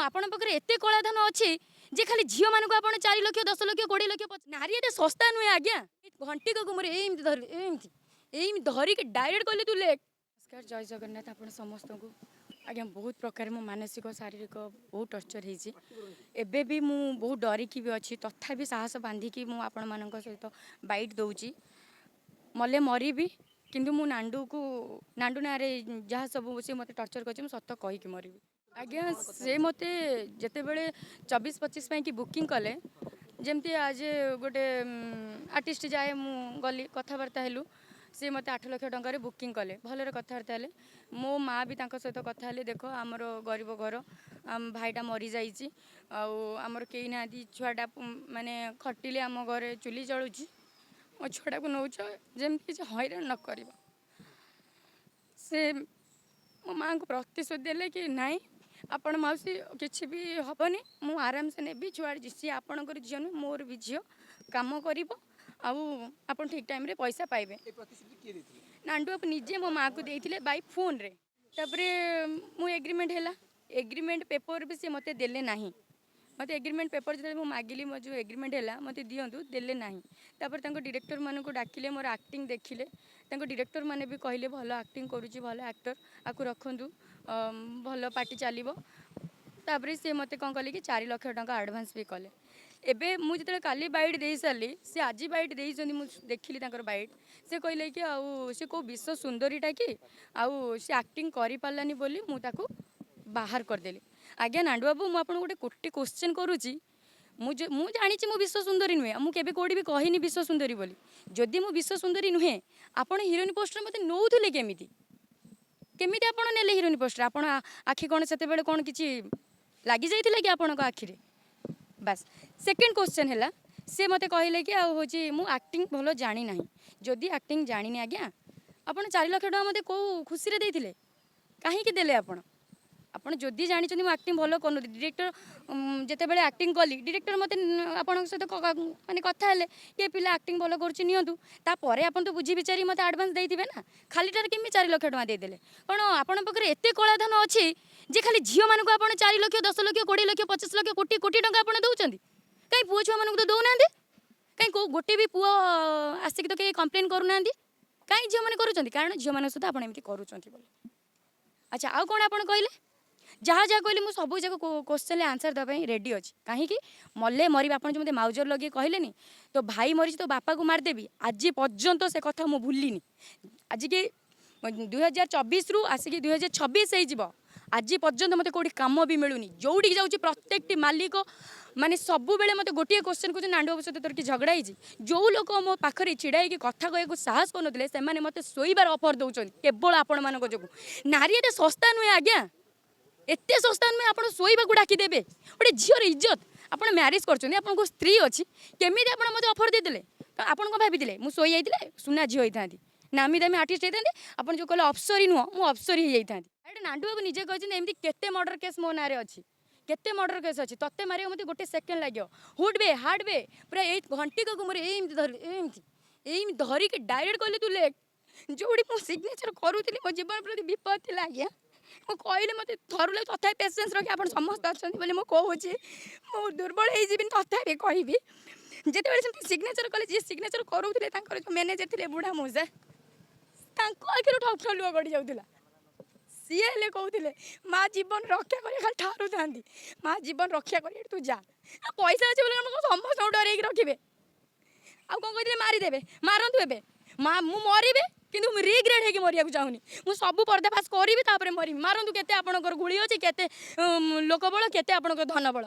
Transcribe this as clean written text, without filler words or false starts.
ଆପଣଙ୍କ ପାଖରେ ଏତେ କଳାଧନ ଅଛି ଯେ ଖାଲି ଝିଅମାନଙ୍କୁ ଆପଣ 4 ଲକ୍ଷ, 10 ଲକ୍ଷ, 20 ଲକ୍ଷ। ନାରୀ ଏତେ ଶସ୍ତା ନୁହେଁ ଆଜ୍ଞା। ଘଣ୍ଟିକକୁ ମୋର ଏମିତି ଧରିଲି, ଏମିତି ଏମିତି ଧରିକି ଡାଇରେକ୍ଟ କହିଲେ, ତୁ ଲେଖ। ନମସ୍କାର, ଜୟ ଜଗନ୍ନାଥ ଆପଣ ସମସ୍ତଙ୍କୁ। ଆଜ୍ଞା, ବହୁତ ପ୍ରକାର ମୁଁ ମାନସିକ, ଶାରୀରିକ ବହୁତ ଟର୍ଚର୍ ହେଇଛି। ଏବେ ବି ମୁଁ ବହୁତ ଡରିକି ବି ଅଛି। ତଥାପି ସାହସ ବାନ୍ଧିକି ମୁଁ ଆପଣମାନଙ୍କ ସହିତ ବାଇଟ୍ ଦେଉଛି। ମଲେ ମରିବି, କିନ୍ତୁ ମୁଁ ନାଣ୍ଡୁକୁ, ନାଣ୍ଡୁ ନାଁରେ ଯାହା ସବୁ ସେ ମୋତେ ଟର୍ଚର୍ କରିଛି, ମୁଁ ସତ କହିକି ମରିବି ଆଜ୍ଞା। ସେ ମୋତେ ଯେତେବେଳେ 24-25 ପାଇଁକି ବୁକିଂ କଲେ, ଯେମିତି ଆଜ୍ ଏ ଗୋଟେ ଆର୍ଟିଷ୍ଟ ଯାଏ, ମୁଁ ଗଲି, କଥାବାର୍ତ୍ତା ହେଲୁ। ସେ ମୋତେ 8 ଲକ୍ଷ ଟଙ୍କାରେ ବୁକିଂ କଲେ। ଭଲରେ କଥାବାର୍ତ୍ତା ହେଲେ। ମୋ ମା ବି ତାଙ୍କ ସହିତ କଥା ହେଲେ। ଦେଖ, ଆମର ଗରିବ ଘର, ଆମ ଭାଇଟା ମରିଯାଇଛି ଆଉ ଆମର କେହି ନାହାନ୍ତି। ଛୁଆଟା ମାନେ ଖଟିଲେ ଆମ ଘରେ ଚୁଲି ଜଳୁଛି। ମୋ ଛୁଆଟାକୁ ନେଉଛ, ଯେମିତି କିଛି ହଇରାଣ ନ କରିବ। ସେ ମୋ ମାଆଙ୍କୁ ପ୍ରତିଶ୍ରୁତି ଦେଲେ କି ନାଇଁ, ଆପଣ ମାଉସୀ, କିଛି ବି ହେବନି, ମୁଁ ଆରାମସେ ନେବି ଛୁଆ। ସିଏ ଆପଣଙ୍କର ଝିଅ ନୁହେଁ, ମୋର ବି ଝିଅ, କାମ କରିବ ଆଉ ଆପଣ ଠିକ୍ ଟାଇମ୍ରେ ପଇସା ପାଇବେ। ଏ ପ୍ରତିଶ୍ରୁତି କିଏ ଦେଇଥିଲେ? ନାଣ୍ଡୁ ବାବୁ ନିଜେ ମୋ ମାଆକୁ ଦେଇଥିଲେ ବାଇ ଫୋନ୍ରେ। ତାପରେ ମୁଁ ଏଗ୍ରିମେଣ୍ଟ ହେଲା। ଏଗ୍ରିମେଣ୍ଟ ପେପର୍ ବି ସେ ମୋତେ ଦେଲେ ନାହିଁ। ମୋତେ ଏଗ୍ରିମେଣ୍ଟ ପେପର୍ ଯେତେବେଳେ ମୁଁ ମାଗିଲି, ମୋ ଯେଉଁ ଏଗ୍ରିମେଣ୍ଟ ହେଲା ମୋତେ ଦିଅନ୍ତୁ, ଦେଲେ ନାହିଁ। ତାପରେ ତାଙ୍କ ଡିରେକ୍ଟରମାନଙ୍କୁ ଡାକିଲେ, ମୋର ଆକ୍ଟିଂ ଦେଖିଲେ। ତାଙ୍କ ଡିରେକ୍ଟରମାନେ ବି କହିଲେ, ଭଲ ଆକ୍ଟିଂ କରୁଛି, ଭଲ ଆକ୍ଟର, ଆକୁ ରଖନ୍ତୁ, ଭଲ ପାର୍ଟି ଚାଲିବ। ତାପରେ ସେ ମୋତେ କ'ଣ କଲେ କି 4 ଲକ୍ଷ ଟଙ୍କା ଆଡ଼ଭାନ୍ସ ବି କଲେ। ଏବେ ମୁଁ ଯେତେବେଳେ କାଲି ବାଇଟ୍ ଦେଇସାରିଲି, ସେ ଆଜି ବାଇଟ୍ ଦେଇଛନ୍ତି। ମୁଁ ଦେଖିଲି ତାଙ୍କର ବାଇଟ୍। ସେ କହିଲେ କି ଆଉ ସେ କେଉଁ ବିଶ୍ୱ ସୁନ୍ଦରୀଟା କି, ଆଉ ସେ ଆକ୍ଟିଂ କରିପାରିଲାନି ବୋଲି ମୁଁ ତାକୁ ବାହାର କରିଦେଲି। ଆଜ୍ଞା ନାଣ୍ଡୁବାବୁ, ମୁଁ ଆପଣଙ୍କୁ ଗୋଟେ କୋଟି କୋଶ୍ଚିନ୍ କରୁଛି। ମୁଁ ଜାଣିଛି ମୁଁ ବିଶ୍ୱ ସୁନ୍ଦରୀ ନୁହେଁ। ଆଉ ମୁଁ କେବେ କେଉଁଠି ବି କହିନି ବିଶ୍ୱ ସୁନ୍ଦରୀ ବୋଲି। ଯଦି ମୁଁ ବିଶ୍ୱ ସୁନ୍ଦରୀ ନୁହେଁ, ଆପଣ ହିରୋଇନ୍ ପୋଷ୍ଟରେ ମୋତେ ନେଉଥିଲେ କେମିତି? କେମିତି ଆପଣ ନେଲେ ହିରୋଇନ୍ ପୋଷ୍ଟରେ? ଆପଣ ଆଖି କ'ଣ ସେତେବେଳେ କ'ଣ କିଛି ଲାଗିଯାଇଥିଲା କି ଆପଣଙ୍କ ଆଖିରେ? ବାସ୍। ସେକେଣ୍ଡ କ୍ୱେଶ୍ଚନ୍ ହେଲା, ସେ ମୋତେ କହିଲେ କି ଆଉ ହେଉଛି ମୁଁ ଆକ୍ଟିଂ ଭଲ ଜାଣିନାହିଁ। ଯଦି ଆକ୍ଟିଂ ଜାଣିନି ଆଜ୍ଞା, ଆପଣ 4 ଲକ୍ଷ ଟଙ୍କା ମୋତେ କେଉଁ ଖୁସିରେ ଦେଇଥିଲେ? କାହିଁକି ଦେଲେ ଆପଣ? ଆପଣ ଯଦି ଜାଣିଛନ୍ତି ମୁଁ ଆକ୍ଟିଂ ଭଲ କରୁନଥିଲି, ଡିରେକ୍ଟର ଯେତେବେଳେ ଆକ୍ଟିଂ କଲି, ଡିରେକ୍ଟର ମୋତେ ଆପଣଙ୍କ ସହିତ ମାନେ କଥା ହେଲେ କି ଏ ପିଲା ଆକ୍ଟିଂ ଭଲ କରୁଛି, ନିଅନ୍ତୁ। ତାପରେ ଆପଣ ତ ବୁଝି ବିଚାରି ମୋତେ ଆଡ଼ଭାନ୍ସ ଦେଇଥିବେ ନା? ଖାଲିଟାରେ କେମିତି 4 ଲକ୍ଷ ଟଙ୍କା ଦେଇଦେଲେ? କ'ଣ ଆପଣଙ୍କ ପାଖରେ ଏତେ କଳାଧନ ଅଛି ଯେ ଖାଲି ଝିଅମାନଙ୍କୁ ଆପଣ 4 ଲକ୍ଷ, 10 ଲକ୍ଷ, 20 ଲକ୍ଷ, 25 ଲକ୍ଷ, କୋଟି କୋଟି ଟଙ୍କା ଆପଣ ଦେଉଛନ୍ତି? କାହିଁ ପୁଅ ଛୁଆମାନଙ୍କୁ ତ ଦେଉନାହାନ୍ତି? କାହିଁ କେଉଁ ଗୋଟେ ବି ପୁଅ ଆସିକି ତ କେହି କମ୍ପ୍ଲେନ୍ କରୁନାହାନ୍ତି? କାହିଁ ଝିଅମାନେ କରୁଛନ୍ତି? କାରଣ ଝିଅମାନଙ୍କ ସହିତ ଆପଣ ଏମିତି କରୁଛନ୍ତି ବୋଲି। ଆଚ୍ଛା, ଆଉ କ'ଣ ଆପଣ କହିଲେ? ଯାହା ଯାହା କହିଲେ, ମୁଁ ସବୁ ଯାକ କୋଶ୍ଚେନ୍ରେ ଆନ୍ସର୍ ଦେବା ପାଇଁ ରେଡ଼ି ଅଛି। କାହିଁକି ମଲେ ମରିବି। ଆପଣ ଯେଉଁ ମୋତେ ମାଉଜର ଲଗେଇ କହିଲେନି, ତୋ ଭାଇ ମରିଛି, ତୋ ବାପାକୁ ମାରିଦେବି, ଆଜି ପର୍ଯ୍ୟନ୍ତ ସେ କଥା ମୁଁ ଭୁଲିନି। ଆଜିକି 2024ରୁ ଆସିକି 2026 ହେଇଯିବ, ଆଜି ପର୍ଯ୍ୟନ୍ତ ମୋତେ କେଉଁଠି କାମ ବି ମିଳୁନି। ଯେଉଁଠିକି ଯାଉଛି, ପ୍ରତ୍ୟେକଟି ମାଲିକ ମାନେ ସବୁବେଳେ ମୋତେ ଗୋଟିଏ କୋଶ୍ଚେନ୍ କହୁଛନ୍ତି, ନାଣ୍ଡୁ ବାବୁ ସହିତ ତୋର କି ଝଗଡ଼ା ହେଇଛି? ଯେଉଁ ଲୋକ ମୋ ପାଖରେ ଛିଡ଼ା ହେଇକି କଥା କହିବାକୁ ସାହସ କରୁନଥିଲେ, ସେମାନେ ମୋତେ ଶୋଇବାର ଅଫର୍ ଦେଉଛନ୍ତି କେବଳ ଆପଣମାନଙ୍କ ଯୋଗୁଁ। ନାରୀ ଏତେ ଶସ୍ତା ନୁହେଁ ଆଜ୍ଞା, ଏତେ ଶସ୍ତା ନୁହେଁ ଆପଣ ଶୋଇବାକୁ ଡାକିଦେବେ। ଗୋଟେ ଝିଅର ଇଜ୍ଜତ, ଆପଣ ମ୍ୟାରେଜ୍ କରୁଛନ୍ତି, ଆପଣଙ୍କ ସ୍ତ୍ରୀ ଅଛି, କେମିତି ଆପଣ ମୋତେ ଅଫର୍ ଦେଇଦେଲେ? ତ ଆପଣ କ'ଣ ଭାବିଥିଲେ, ମୁଁ ଶୋଇଯାଇଥିଲେ ସୁନା ଝିଅ ହେଇଥାନ୍ତି, ନାମୀ ଦାମୀ ଆର୍ଟିଷ୍ଟ ହେଇଥାନ୍ତି? ଆପଣ ଯେଉଁ କହିଲେ ଅପ୍ସରୀ ନୁହଁ, ମୁଁ ଅପ୍ସରୀ ହେଇଯାଇଥାନ୍ତି। ଏଇଟା ନାଣ୍ଡୁ ବାବୁ ନିଜେ କହିଛନ୍ତି। ଏମିତି କେତେ ମର୍ଡର କେସ୍ ମୋ ନାଁରେ ଅଛି, କେତେ ମର୍ଡର କେସ୍ ଅଛି। ତତେ ମାରିବାକୁ ମୋତେ ଗୋଟେ ସେକେଣ୍ଡ ଲାଗିବ। ହୁଡ୍ ବେ ହାର୍ଡ ବେ ପୁରା ଏଇ ଘଣ୍ଟିକକୁ ମୋର ଏମିତି ଧରିଲି, ଏମିତି ଏମିତି ଧରିକି ଡାଇରେକ୍ଟ କହିଲେ, ତୁ ଲେଖ। ଯେଉଁଠି ମୁଁ ସିଗ୍ନେଚର କରୁଥିଲି, ମୋ ଜୀବନ ପ୍ରତି ବିପଦ ଥିଲା ଆଜ୍ଞା। ମୁଁ କହିଲେ ମୋତେ ଥରୁଲେ, ତଥାପି ପେସେନ୍ସ ରଖି, ଆପଣ ସମସ୍ତେ ଅଛନ୍ତି ବୋଲି ମୁଁ କହୁଛି। ମୁଁ ଦୁର୍ବଳ ହେଇଯିବିନି, ତଥାପି କହିବି। ଯେତେବେଳେ ସେମିତି ସିଗ୍ନେଚର କଲେ, ଯିଏ ସିଗ୍ନେଚର କରୁଥିଲେ, ତାଙ୍କର ଯେଉଁ ମ୍ୟାନେଜର ଥିଲେ ବୁଢ଼ା ମଉସା, ତାଙ୍କ ଆଖିରୁ ଠପ ଠପ ଲୁହ ଗଡ଼ି ଯାଉଥିଲା। ସିଏ ହେଲେ କହୁଥିଲେ, ମା ଜୀବନ ରକ୍ଷା କରି ଖାଲି ଠାରୁଥାନ୍ତି, ମା ଜୀବନ ରକ୍ଷା କରି, ଏଠି ତୁ ଯା। ଆଉ ପଇସା ଅଛି ବୋଲି ଆମ ସମସ୍ତଙ୍କୁ ଡରେଇକି ରଖିବେ? ଆଉ କ'ଣ କହିଥିଲେ? ମାରିଦେବେ, ମାରନ୍ତୁ ଏବେ ମା, ମୁଁ ମରିବି, କିନ୍ତୁ ମୁଁ ରିଗ୍ରେଟ୍ ହେଇକି ମରିବାକୁ ଚାହୁଁନି। ମୁଁ ସବୁ ପର୍ଦ୍ଦାଫାଶ କରିବି, ତାପରେ ମରିବି। ମାରନ୍ତୁ। କେତେ ଆପଣଙ୍କର ଗୁଳି ଅଛି, କେତେ ଲୋକବଳ, କେତେ ଆପଣଙ୍କର ଧନବଳ।